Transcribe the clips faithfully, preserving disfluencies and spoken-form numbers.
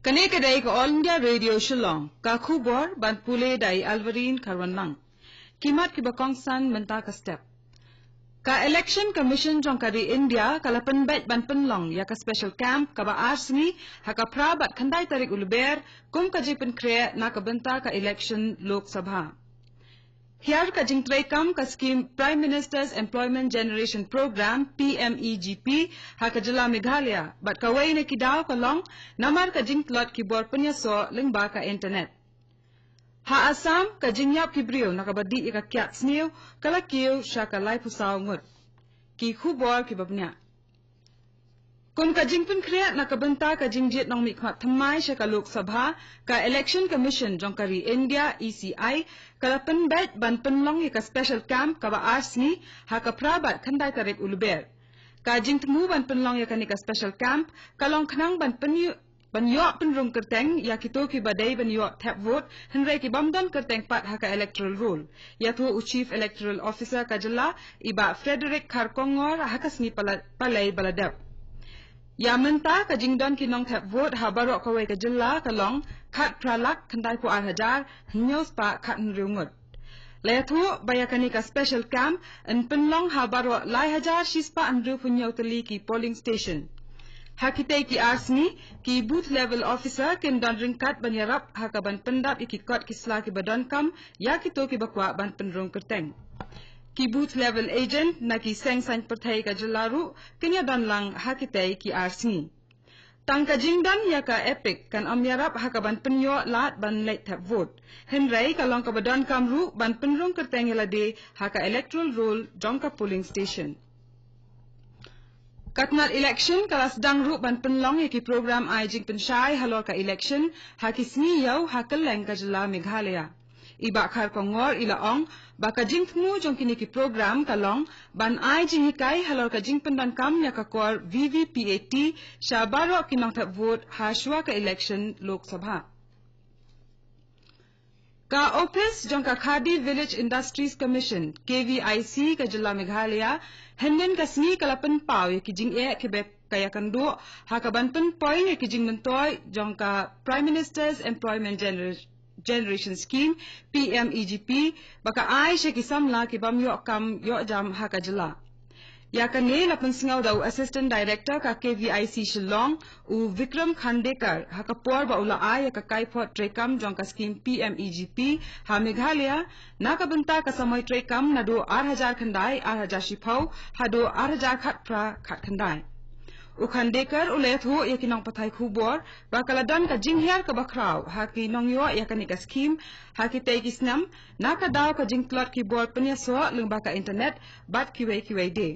Kane ka dei ka All India Radio Shillong, ka khubor ban pule da i Alvarine Kharwanlang. Ki mat kiba kongsan mynta ka step. Ka Election Commission jong ka ri India ka la pynbeit ban pynlong ïa ka special camp kaba ar sngi ha ka phra bad khyndai tarik u Lber, kum ka jingpynkhreh na ka bynta ka election Lok Sabha. Hiar ka jingtrei kam ka skhim Prime Minister's Employment Generation Programme, P M E G P, ha ka jylla Meghalaya, bad kawei na ki daw ka long namar ka jingtlot ki bor pynïasoh lyngba ka internet. Ha Assam, ka jingïap ki briew na kaba dih ïa ka kiad sniew ka la kiew sha ka laiphew saw ngut. Ki khubor kiba bniah. Kum ka jingpynkhreh na ka bynta ka jingjied nongmihkhmat thymmai sha ka Lok Sabha, ka Election Commission jong ka ri India, E C I, ka la pynbeit ban pynlong ïa ka special camp kaba ar sngi ha ka phra bad khyndai tarik u Lber. Ka jingthmu ban pynlong ïa kane ka special camp ka long khnang ban pynïoh ban ïoh pynrung kyrteng ïa kito kiba dei ban ïoh thep vote, hynrei ki bym don kyrteng pat ha ka electoral roll. Ïathuh u Chief Electoral Officer ka jylla, i Bah Frederick Kharkongor, ha ka sngi Pala-, Palei ba la dep. Ïa mynta ka jingdon ki nongthep vote ha baroh kawei ka jylla ka long khatphra lak khyndaiphew ar hajar hynñiew spah khathynriew ngut. La ïathuh ba ïa kane ka special camp yn pynlong ha baroh lai hajar shispah hynriewphew hynñiew tylli ki polling station. Ha kitei ki ar sngi, ki booth level officer kin don ryngkat ban ïarap ha kaban pyndap ïa ki kot ki sla kiba donkam ïa kito kiba kwah ban pynrung kyrteng. Ki booth level agent na ki seng saiñ pyrthei ka jylla ruh kin ïadon lang ha kitei ki ar sngi. Tang ka jingdon ïa ka EPIC kan ym ïarap ha kaban pynïoh lad ban leit thep vote. Hynrei ka long kaba donkam ruh ban pynrung kyrteng ïa lade ha ka electoral roll jong ka polling station. Ka tnat election ka la sdang ruh ban pynlong ïa ki program ai jingpynshai halor ka election ha ki sngi ïew ha kylleng ka jylla Meghalaya. I Bah Kharkongor i la ong ba ka jingthmu jong kine ki program ka long ban ai jinghikai halor ka jingpyndonkam ïa ka kor V V P A T sha baroh ki nongthep vote ha shuwa ka election Lok Sabha. Ka ophis jong ka Khadi Village Industries Commission, K V I C, ka jylla Meghalaya, hynnin ka sngi ka la pynpaw ïa ki jingeh kiba ka ïakynduh ha kaban pynpoi ïa ki jingmyntoi jong ka Prime Minister's Employment Gener- Generation Scheme, P M E G P, ba ka ai sha ki samla ki bym ïoh kam ïoh jam ha ka jylla. Ïa kane la pynsngew da u Assistant Director ka K V I C Shillong, u Vikram Khandekar, ha ka por ba u la ai ïa ka kaiphod treikam jong ka skhim P M E G P ha Meghalaya, na ka bynta ka samoi treikam naduh ar hajar khyndai ar hajar shiphew haduh ar hajar khatphra khatkhyndai. U Khandekar u la ïathuh ïa ki nongpathai khubor ba ka la don ka jinghiar kaba khraw ha ki nongïoh ïa kane ka skhim ha kitei ki snem, na ka daw ka jingtlot ki bor pynïasoh lyngba ka internet bad kiwei kiwei de.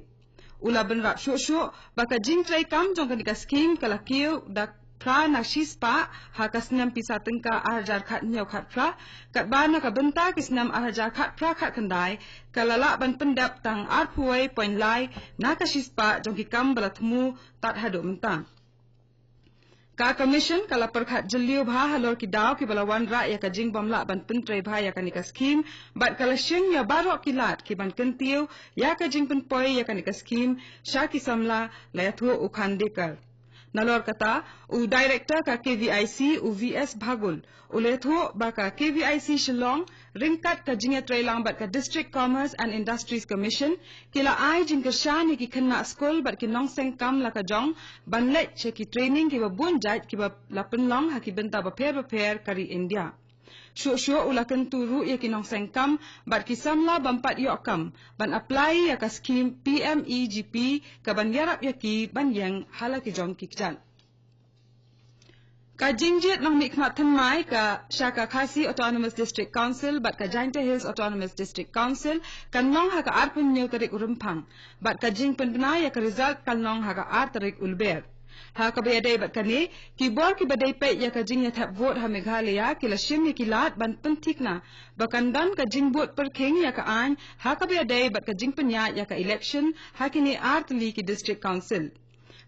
U la bynrap shuh shuh ba ka jingtreikam jong kane ka skhim ka la kiew da phra na shispah ha ka snem pisa tyngka ar hajar khathynñiew khatphra, katba na ka bynta ki snem ar hajar khatphra khatkhyndai ka la lah ban pyndep tang arphew wei point lai na ka shispah jong ki kam ba la thmu tad haduh mynta. Ka Commission ka la pyrkhat jylliew bha halor ki daw kiba la wanrah ïa ka jingbymlah ban pyntrei bha ïa kane ka skhim, bad ka la shim ïa baroh ki lad ki ban kyntiew ïa ka jingpynpoi ïa kane ka skhim sha ki samla, la ïathuh u Khandekar. Nalor kata, u Director ka K V I C, u V S Bhagul, u la ïathuh ba ka K V I C Shillong ryngkat ka jingïatreilang bad ka District Commerce and Industries Commission ki la ai jingkyrshan ïa ki khynnah skul bad ki nongseng kam la ka jong ban leit sha ki training kiba bun jait kiba la pynlong ha ki bynta bapher bapher ka ri India. Shuh shuh u la kyntu ruh ïa ki nongseng kam bad ki samla bym pat ïoh kam ban apply ïa ka skhim P M E G P kaban ïarap ïa ki ban ïeng ha la ki jong ki kjat. Ka jingjied nongmihkhmat thymmai ka sha ka Khasi Autonomous District Council bad ka Jaintia Hills Autonomous District Council kan long ha ka arphew hynñiew tarik u Rymphang, bad ka jingpynbna ïa ka result kan long ha ka ar tarik u Lber. Ha kaba ïadei bad kane, ki bor kiba dei peit ïa ka jingïathep vote ha Meghalaya ki la shim ïa ki lad ban pynthikna ba kan don ka jingbud pyrkhing ïa ka aiñ ha kaba ïadei bad ka jingpynïaid ïa ka election ha kine ar tylli ki District Council.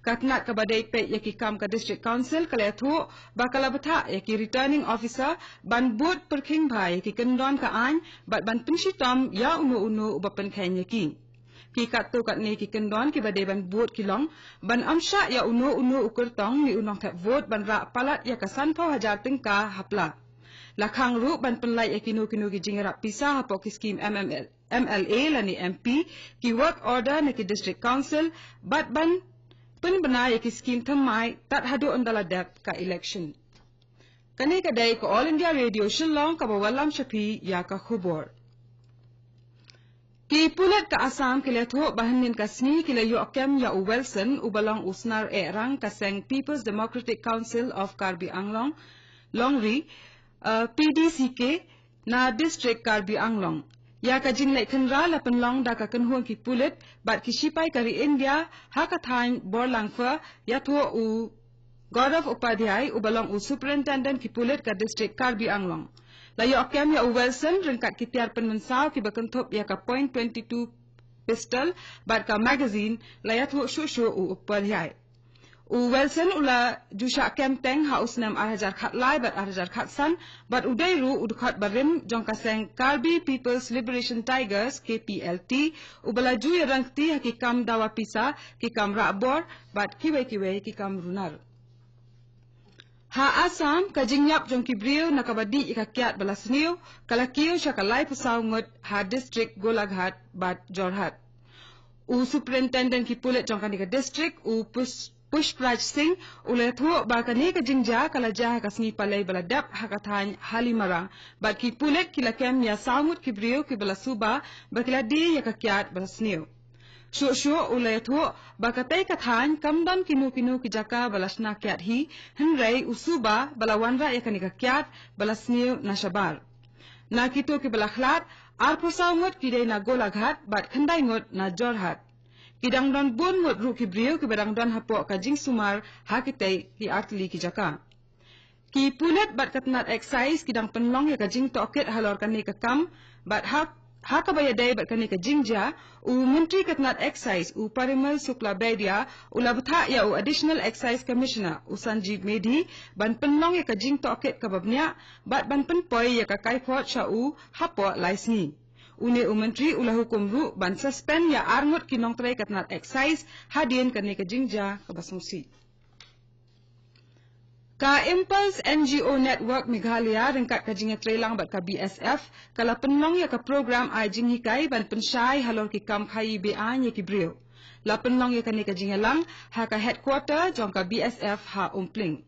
Ka tnat kaba dei peit ïa ki kam ka District Council ka la ïathuh ba ka la bthah ïa ki Returning Officer ban bud pyrkhing bha ïa ki kyndon ka aiñ bad ban pynshitom ïa uno uno uba pynkheiñ ïa ki. Ki katto katne ki kyndon kiba dei ban bud ki long ban ym shah ïa uno uno u kyrtong ne u nongthep vote ban rah palat ïa ka sanphew hajar tyngka ha pla. La khang ruh ban pynlait ïa kino kino ki jingïarap pisa hapoh ki skim M M L, M L A lane M P, ki work order na ki district council, bad ban pynbna ïa ki skim thymmai tad haduh ynda la dep ka election. Kane ka dei ka All India Radio Shillong kaba wallam sha phi ïa ka khubor. Ki pulit ka Assam ki la ïathuh ba hynnin ka sngi ki la ïoh kem ïa u Wilson uba long u snar eh rang ka seng People's Democratic Council of Karbi Anglong, Longri, eh, P D C K, na District Karbi Anglong. Ïa ka jingleit khynra la pynlong da ka kynhun ki pulit bad ki shipai ka ri India ha ka thaiñ Borlangpha, ïathuh u Gaurav Upadhyay uba long u Superintendent ki pulit ka District Karbi Anglong. La ïoh kem ïa u Wilson ryngkat ki tiar pynmynsaw kiba kynthup ïa ka point twenty two pistol bad ka magazine, la ïathuh shuh shuh u Upadhyay. U Wilson u la ju shah kem teng ha u snem ar hajar khatlai bad ar hajar khatsan, bad u dei ruh u dkhot barim jong ka seng Karbi People's Liberation Tigers, K P L T, uba la ju ïarangkti ha ki kam dawa pisa, ki kam rah bor, bad kiwei kiwei ki kam runar. Ha Assam, ka jingïap jong ki briew na kaba dih ïa ka kiad ba la sniew ka la kiew sha ka laiphew saw ngut ha district Golaghat bad Jorhat. U Superintendent ki pulit jong kane ka district, u Push-, Pushpraj Singh, u la ïathuh ba kane ka jingjia ka la jia ha ka sngi Palei ba la dep ha ka thaiñ Halimara, bad ki pulit ki la kem ïa saw ngut ki briew kiba la suba ba ki la die ïa ka kiad ba la sniew. Shuh shuh u la ïathuh ba katei ka thaiñ kam don kino kino ki jaka ba la shna kiad hi, hynrei u suba ba la wanrah ïa kane ka kiad ba la sniew na shabar. Na kito kiba la khlad, arphew saw ngut ki dei na Golaghat bad khyndai ngut na Jorhat. Ki dang don bun ngut ruh ki briew kiba dang don hapoh ka jingsumar ha kitei ki artylli ki jaka. Ki pulit bad ka tnat excise ki dang pynlong ïa ka jingtohkit halor kane ka kam, bad ha, ha kaba ïadei bad kane ka jingjia, u Myntri ka tnat excise, u Parimal Suklabaidya, u la bthah ïa u Additional Excise Commissioner, u Sanjeev Medhi, ban pynlong ïa ka jingtohkit kaba bniah, bad ban pynpoi ïa ka kaiphod sha u hapoh lai sngi. Une u Myntri u la hukum ruh ban suspend ïa ar ngut ki nongtrei ka tnat excise hadien kane ka jingjia kaba sngewsih. Ka Impulse N G O Network Meghalaya ryngkat ka jingïatreilang bad ka B S F ka la pynlong ïa ka program ai jinghikai ban pynshai halor ki kam khaïi be-aiñ ïa ki briew. La pynlong ïa kane ka jingïalang ha ka headquarter jong ka B S F ha Umpling.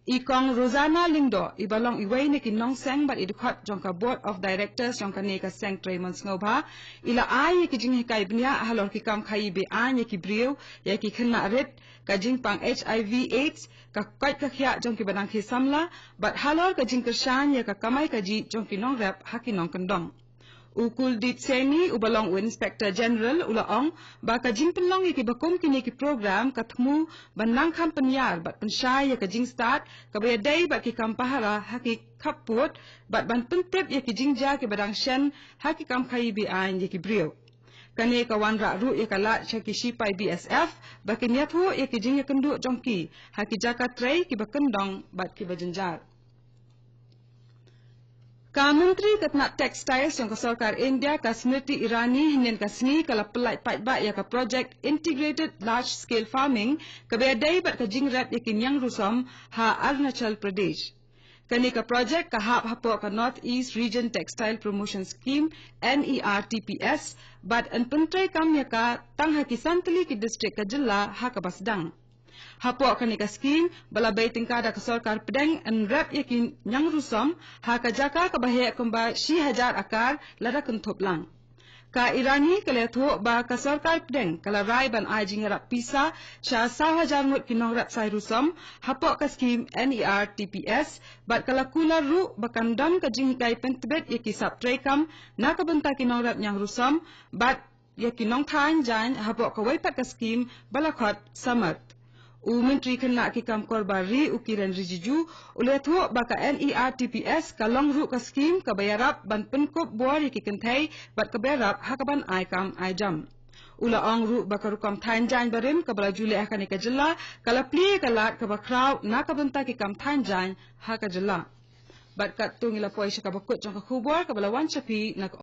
I Kong Rosanna Lyngdoh, iba long iwei na ki nongseng bad i dkhot jong ka Board of Directors jong kane ka seng trei mon sngewbha, i la ai ïa ki jinghikai bniah halor ki kam khaïi be-aiñ ïa ki briew, ïa ki khynnah rit, ka jingpang H I V AIDS, ka koit ka khiah jong kiba dang khie samla, bad halor ka jingkyrshan ïa ka kamai kajih jong ki nongrep ha ki nongkyndong. U Kuldeep Saini, uba long u Inspector General, u la ong ba ka jingpynlong ïa kiba kum kine ki program ka thmu ban nang kham pynïar bad pynshai ïa ka jingstad kaba ïadei bad ki kam pahara ha ki khappud, bad ban pyntip ïa ki jingjia kiba dang shen ha ki kam khaïi be-aiñ ïa ki briew. Kane ka wanrah ruh ïa ka lad sha ki shipai B S F ba kin ïathuh ïa ki jingïakynduh jong ki ha ki jaka trei kiba kyndong bad kiba jynjar. Ka Myntri ka tnat Textiles jong ka Sorkar India, ka Smriti Irani, hynnin ka sngi ka la pynlait paidbah ïa ka project Integrated Large Scale Farming kaba ïadei bad ka jingrep ïa ki niang rusom ha Arunachal Pradesh. Kane ka project ka hap hapoh ka North East Region Textile Promotion Scheme, N E R T P S, bad yn pyntreikam ïa ka tang ha ki san tylli ki district ka jylla ha kaba sdang. Hapoh kane ka scheme ba la bei tyngka da ka sorkar pdeng, yn rep ïa ki niang rusom ha ka jaka kaba heh kumba shi hajar akar lada kynthup lang. Ka Irani ka la ïathuh ba ka sorkar pdeng ka la rai ban ai jingïarap pisa sha saw hajar ngut ki nongrep sai rusom hapoh ka scheme N E R T P S, bad ka la kular ruh ba kan don ka jinghikai pyntbit ïa ki sap treikam na ka bynta ki nongrep niang rusom bad ïa ki nongthaiñ jaiñ hapoh kawei pat ka scheme ba la khot Samarth. U Myntri Khynnah ki Kam Kor Bar Ri, u Kiren Rijiju, u la ïathuh ba ka N E R T P S ka long ruh ka scheme kaba ïarap ban pynkup bor ïa ki kynthei bad kaba ïarap ha kaban ai kam ai jam. U la ong ruh ba ka rukom thaiñ jaiñ barim kaba la ju leh ha kane ka jylla ka la plie ïa ka lad kaba khraw na ka bynta ki kam thaiñ jaiñ ha ka jylla. Bad katto ngi la poi sha kaba kut jong ka khubor kaba la wan sha phi na ka